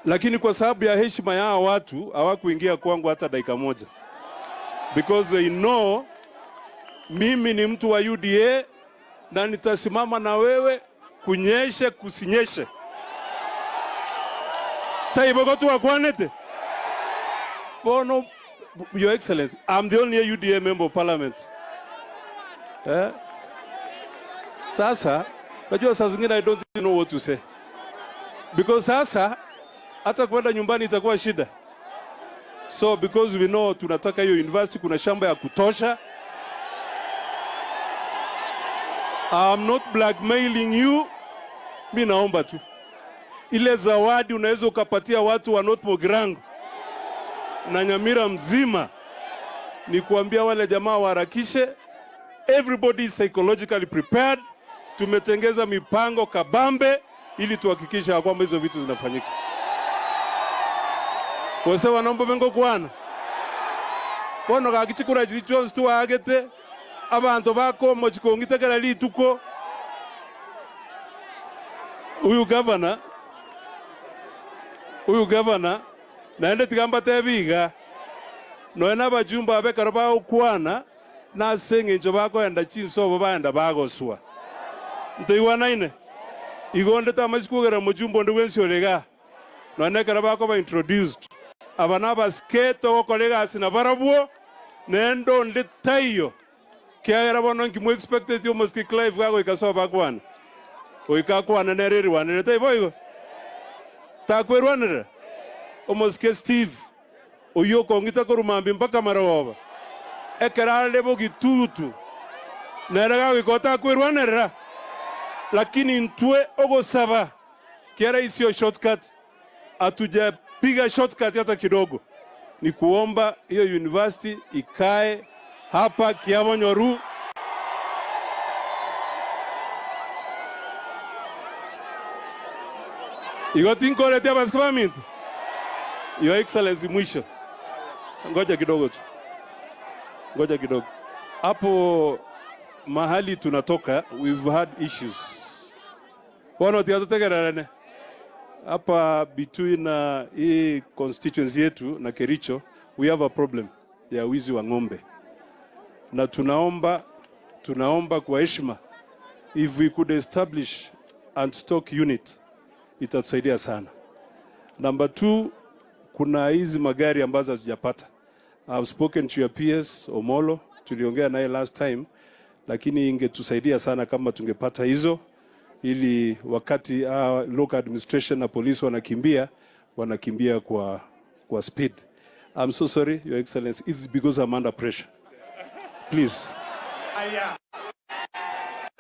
Lakini kwa sababu ya heshima ya hawa watu hawakuingia kwangu hata dakika moja, because they know mimi ni mtu wa UDA na nitasimama na wewe kunyeshe kusinyeshe. Taibogotu wakwanete. Bono, Your Excellency, I'm the only UDA member of parliament. Eh? Sasa, najua saa zingine I don't know what to say. Because sasa hata kwenda nyumbani itakuwa shida. So because we know tunataka hiyo university, kuna shamba ya kutosha. I'm not blackmailing you. Mi naomba tu ile zawadi unaweza ukapatia watu wa North Mugirango na Nyamira mzima ni kuambia wale jamaa waharakishe. Everybody is psychologically prepared. Tumetengeza mipango kabambe ili tuhakikishe ya kwamba hizo vitu zinafanyika. Wose wanaomba bengo kwana kono gakichikura chiri tuwagete abantu bako mochikongitekera lituko. Huyu governor naende tigamba tebiga noena bajumba abekaro bagokwana nase eng'encho bakoenda chinsobo baenda bagoswa ntoigwanaine igonde tamachikogera mojumba onde bwensi orega noena ekero bakoba introduced aba nabasike togokora egasi na barabwo naende onde taiyo kiagera bono nkimwe expected omosike Clive gagoika sobo bakwana oika kwana nere erwanere taibo igo takwerwanere omosike Steve oyo kongita korumambi mpaka maroba ekerale bogitutu nere gagoika takwerwanera lakini ntwe ogosaba kiara isio shortcut, atujapiga shortcut hata kidogo. Ni kuomba hiyo university ikae hapa Kiabonyoru. Igo tinkoletea basi. Your Excellency, mwisho. Ngoja kidogo tu. Ngoja kidogo. Hapo mahali tunatoka, we've had issues. Wana tiatotegerane. Hapa between hii constituency yetu na Kericho, we have a problem ya wizi wa ng'ombe. Na tunaomba kwa heshima, if we could establish and stock unit, itatusaidia sana. Number 2, kuna hizi magari ambazo hatujapata. I've spoken to your PS Omolo, tuliongea naye last time, lakini ingetusaidia sana kama tungepata hizo ili wakati local administration na polisi wanakimbia kwa speed. I'm so sorry, Your Excellency, it's because I'm under pressure. Please. Aya.